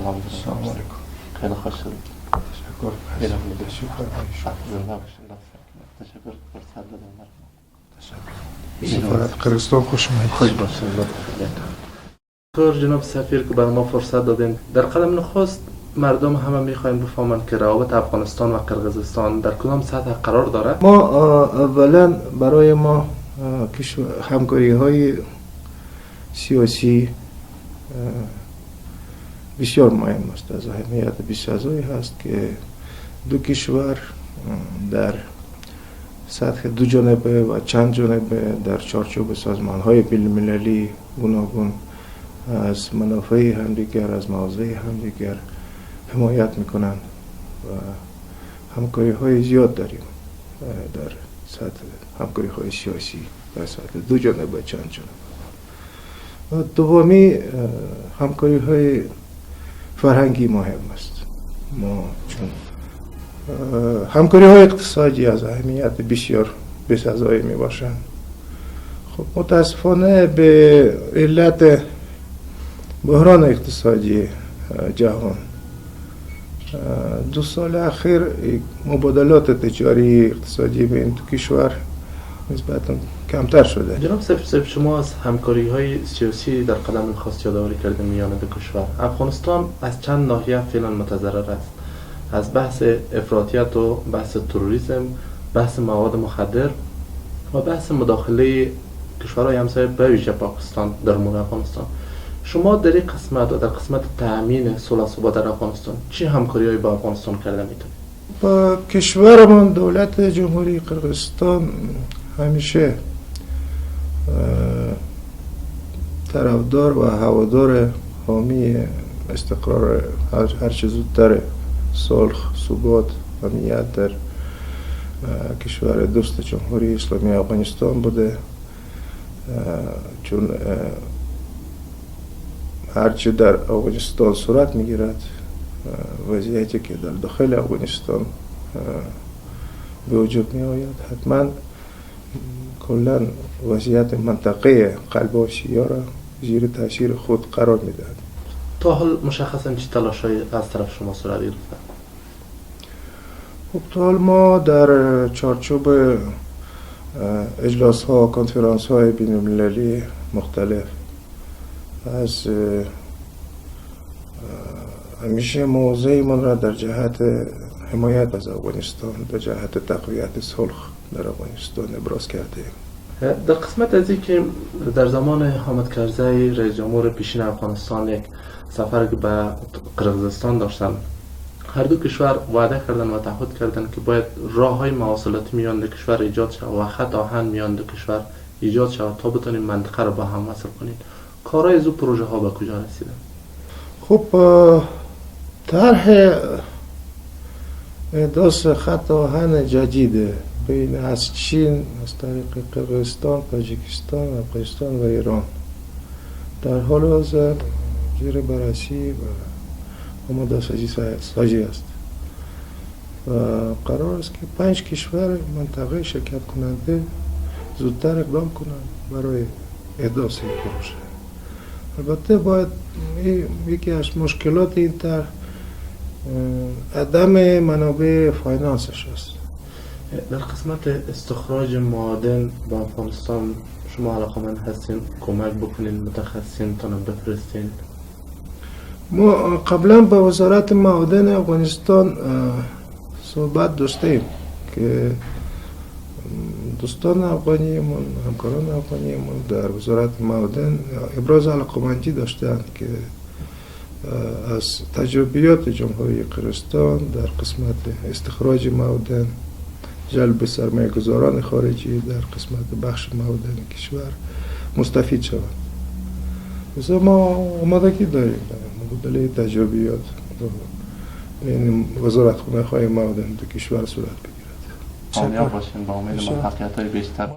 سلام. سلام علیکم. خیلی خوش شدم. تشکر. خیلی تشکر. زنده باشین. تشکر فرصت دادن. تشکر. سفارت قرغیزستان خوش اومدید. خوش باشین. تشکر جناب سفیر که بر ما فرصت دادین. در قدم نخست مردم همه میخوایم بفهمند که روابط افغانستان و قرغیزستان در کدام سطح قرار دارد. ما اولا برای ما همکاری های سیاسی بسیار مهم است. از اهمیت بسیاری هست که دو کشور در سطح دو جانبه و چند جانبه در چارچوب سازمان های بین‌المللی گوناگون از منافع همدیگر، از مواضع همدیگر حمایت میکنند و همکاری های زیاد داریم در سطح همکاری های سیاسی در سطح دو جانبه چند جانبه. دومی همکاری های فرهنگی مهم است. ما چون همکاری های اقتصادی از اهمیت بسیار بسزایی می باشند. خب متاسفانه به علت بحران اقتصادی جهان 2 سال اخیر مبادلات تجاری اقتصادی بین دو کشور نسبتاً کمتر شده. جناب سفیر، شما از همکاری های سیاسی در قدم نخست یادآوری کردن میان دو کشور. افغانستان از چند ناحیه فعلا متضرر است، از بحث افراطیت و بحث تروریسم، بحث مواد مخدر و بحث مداخله کشورهای همسایه به ویژه پاکستان در امور افغانستان. شما در این قسمت و در قسمت تامین صلح و ثبات در افغانستان چه همکاری‌هایی با افغانستان کرده میتونید؟ با کشورمان دولت جمهوری قرغیزستان همیشه طرفدار و هوادار حامی استقرار هرچه زودتر صلح، ثبات، امنیت در کشور دوست جمهوری اسلامی افغانستان بوده. چون هرچه در افغانستان صورت میگیرد، وضعیتی که در داخل افغانستان به وجود می آید حتما کلا وضعیت منطقه قلب آسیا را زیر تاثیر خود قرار میدهد. تا حال مشخصا چه تلاش‌هایی از طرف شما صورت گرفته؟ خب تا حال ما در چارچوب اجلاس ها، کنفرانس های بین المللی مختلف از همیشه موضعمان را در جهت حمایت از افغانستان، در جهت تقویت صلح در افغانستان ابراز کرده. در قسمت از که در زمان حامد کرزی رئیس جمهور پیشین افغانستان یک سفر که به قرغیزستان داشتن، هر دو کشور وعده کردن و تعهد کردن که باید راه‌های مواصلاتی میان دو کشور ایجاد شود و خط آهن میان دو کشور ایجاد شود تا بتونیم منطقه را با هم وصل کنیم. کارهای از او پروژه ها به کجا رسیدن؟ خب طرح احداث خط آهن جدید بین از چین از طریق قرغیزستان، تاجیکستان، افغانستان و ایران در حال حاضر زیر بررسی و آماده سازی است و قرار است که 5 کشور منطقه شرکت کننده زودتر اقدام کنند برای احداث این پروژه. البته باید یکی از مشکلات این طرح عدم منابع فاینانسش است. در قسمت استخراج معادن با افغانستان شما علاقه‌مند هستین کمک بکنین، متخصصین تان بفرستین؟ ما قبلا با وزارت معادن افغانستان صحبت داشتیم که دوستان افغانیمون، همکاران افغانیمون در وزارت معادن ابراز علاقه‌مندی داشتند که از تجربیات جمهوری قرغیزستان در قسمت استخراج معادن، جلب سرمایه گذاران خارجی در قسمت بخش معادن کشور مستفید شوند. لذا ما آمادگی داریم مبادله تجربیات این وزارت خونه های معادن دو کشور صورت بگیرد. کامیاب باشین با امید موفقیت‌های بیشتر.